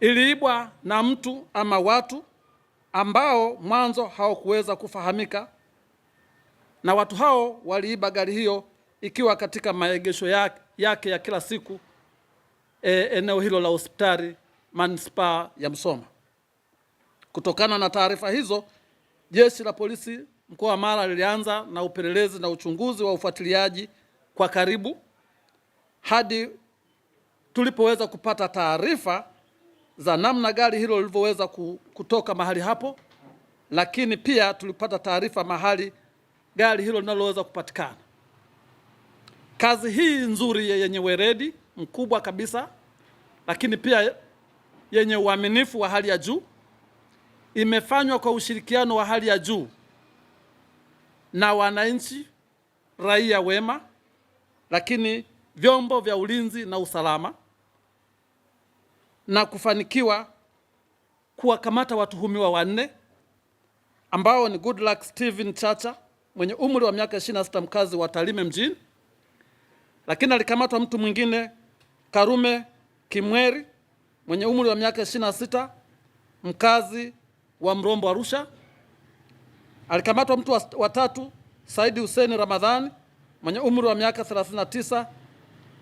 Iliibwa na mtu ama watu ambao mwanzo hawakuweza kufahamika, na watu hao waliiba gari hiyo ikiwa katika maegesho yake ya kila siku eneo hilo la hospitali manispaa ya Musoma. Kutokana na taarifa hizo, jeshi la polisi mkoa wa Mara lilianza na upelelezi na uchunguzi wa ufuatiliaji kwa karibu hadi tulipoweza kupata taarifa za namna gari hilo lilivyoweza kutoka mahali hapo, lakini pia tulipata taarifa mahali gari hilo linaloweza kupatikana. Kazi hii nzuri yenye weledi mkubwa kabisa, lakini pia yenye uaminifu wa hali ya juu imefanywa kwa ushirikiano wa hali ya juu na wananchi, raia wema, lakini vyombo vya ulinzi na usalama na kufanikiwa kuwakamata watuhumiwa wanne ambao ni Goodluck Steven Chacha mwenye umri wa miaka 26 mkazi wa Tarime mjini, lakini alikamatwa mtu mwingine Karume Kimweri mwenye umri wa miaka 26 mkazi wa Mrombo Arusha. Alikamatwa mtu wa tatu Saidi Hussein Ramadhani mwenye umri wa miaka 39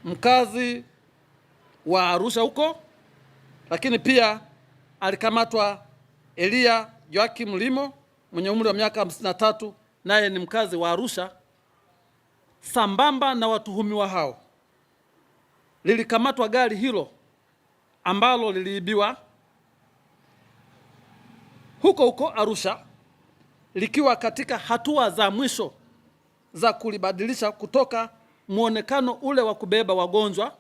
mkazi wa Arusha huko, lakini pia alikamatwa Elia Joakim Limo mwenye umri wa miaka 53 naye ni mkazi wa Arusha. Sambamba na watuhumiwa hao, lilikamatwa gari hilo ambalo liliibiwa huko huko Arusha likiwa katika hatua za mwisho za kulibadilisha kutoka mwonekano ule wa kubeba wagonjwa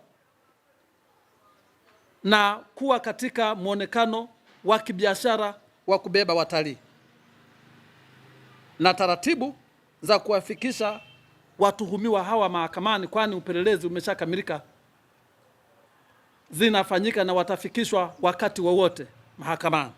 na kuwa katika mwonekano wa kibiashara wa kubeba watalii na taratibu za kuwafikisha watuhumiwa hawa mahakamani, kwani upelelezi umeshakamilika, zinafanyika na watafikishwa wakati wowote mahakamani.